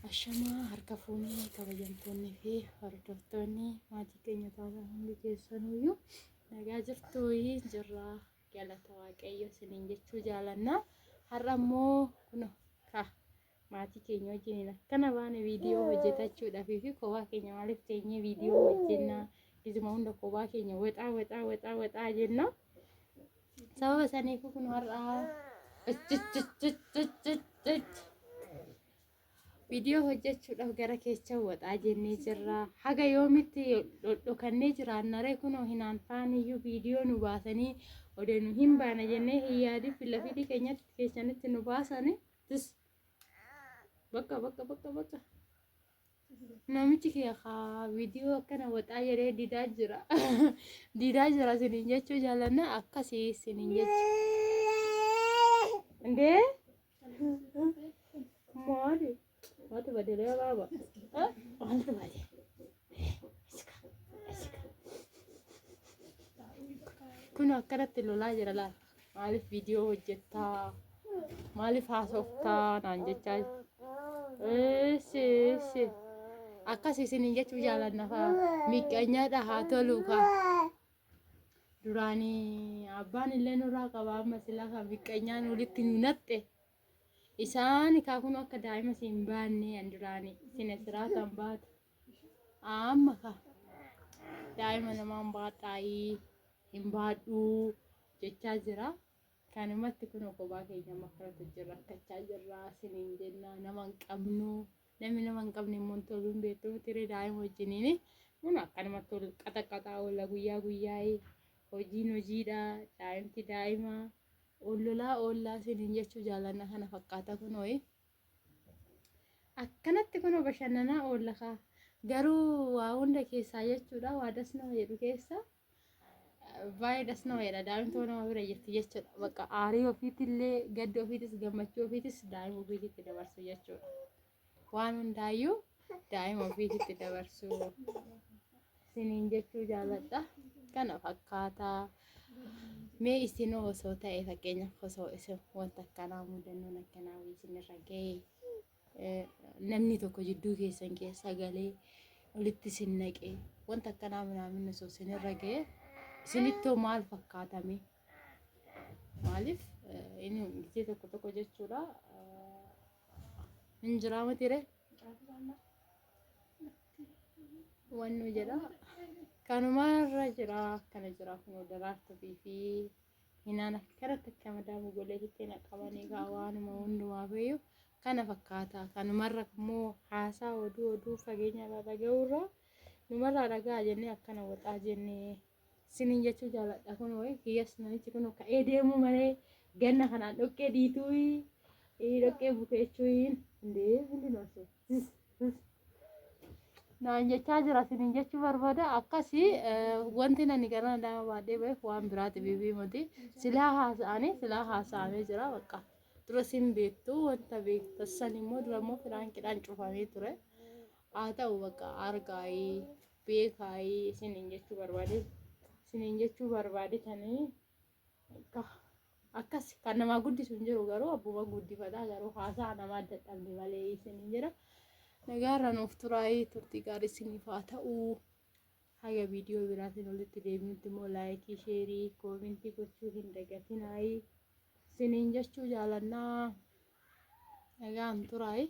Ashamaa harka fuunee kabajamtoonni fi hordoftoonni maatii keenya taatan hundi keessanuyyuu nagaa jirtuu jirra galata waaqayyo isiniin jechuu jaalanna. Har'a immoo kun ka maatii keenya wajjiniin akkana baane viidiyoo hojjetachuudhaaf fi kophaa keenya maaliif teenyee viidiyoo hojjenna gizuma hunda kophaa keenya waxaa waxaa waxaa waxaa jenna. Sababa saniif kun har'a viidiyoo hojjechuudhaaf gara keessa waxaa jennee jirra. Haga yoomitti dhodhokannee jiraannaree kunoo hinaan faaniyyuu viidiyoo nu baasanii odee nu hin baana jennee hin yaadin filafiitii keenyatti keessanitti nu baasanii tis bakka bakka bakka bakka. Namichi kee haa viidiyoo akkana waxaa jedhee didaa jira. Didaa jira isiniin jechuu jaallanna akkasii isiniin jechu. Indee? Maali? Maaltu bade ree baaba? Maaltu bade? Iska, iska. Kun akkanatti lolaa jira laal. Maaliif viidiyoo hojjettaa? Maaliif haasoftaa naan jechaa jira. Eessi eessi. Akkas isiniin jechuu jaalanna faa. Miqqanyaadha haa toluu kaa. Duraanii abbaan illee nurraa qaba amma silaa kan miqqanyaan walitti nu naxxe. Isaan kaa kun akka daa'ima si hin baanne an duraanii sina siraa kan baatu. Amma kaa daa'ima namaan baadhaayii hin baadhuu jechaa jira. Kanumatti kun kophaa keenya amma akkanatti hojii rakkachaa jirra isiniin jenna nama hin qabnu. Namni nama hin qabne immoo hin tolu hin beektu miti ree daa'ima wajjiniin. Kun akkanumatti ol qaxaqaxaa oolla guyyaa guyyaa'ee hojiin hojiidha daa'imti daa'ima ol lolaa oollaa isiniin jechuu jaalanna kana fakkaata kunooyi. Akkanatti kunoo bashannanaa oolla kaa. Garuu waa hunda keessaa jechuudha waa das nama jedhu keessa baay'ee das nama jedha daa'imtuu nama bira jirti jechuudha. Bakka aarii ofiitillee gadda ofiitis gammachuu ofiitis daa'ima ofiititti dabarsu jechuudha. Waan hundaayyuu daa'ima ofiititti dabarsu isiniin jechuu jaaladha. Kana fakkaataa. Mee isinoo osoo ta'e fakkeenyaaf osoo isin wanta akkanaa mudannoon akkanaa wayii isinirra ga'e namni tokko jidduu keessan keessa galee walitti isin naqe wanta akkanaa minaamin osoo isinirra ga'e isinittoo maal fakkaatame? Maaliif inni gisee tokko tokko jechuudha hin jiraa miti ree? Wannu jedha. Kanumarra jira akkana jira kun daraartuu fi hinaan akkanatti akka madaamu goleetitti na qabanii kaa waanuma hundumaaf iyyuu kana fakkaata. Kanumarra immoo haasaa oduu oduu fageenya irraa dhaga'uurra numarraa dhaga'a jennee akkana waxaa jennee sinin jechuu jaaladha kun wayi kiyyas namichi kun ka'ee deemuu malee ganna kanaan dhoqqee dhiituu dhoqqee bukeechuu indee hundinuu naan jechaa jira sinin jechuu barbaada akkasii wanti nani gara nama baadhee ba'eef waan biraati bibii miti silaa haasa'anii silaa haasa'amee jira bakka dura sin beektu wanta beekta san immoo dura immoo firaankiidhaan cufamee ture haa ta'u bakka argaayii beekaayii isiniin jechuu barbaade isiniin jechuu barbaade tanii akkas kan namaa guddisu hin jiru garuu abbuma guddifataa garuu haasaa namaa dadhabne malee isiniin jedha. Nagaarra nuuf turaayii turtii gaarii isiniif haa ta'u. Haga viidiyoo biraatiin walitti deebinutti immoo laayikii, sheerii, koomentii gochuu hin dagatinaayii. Isiniin jechuu jaalannaa. Nagaan turaayii.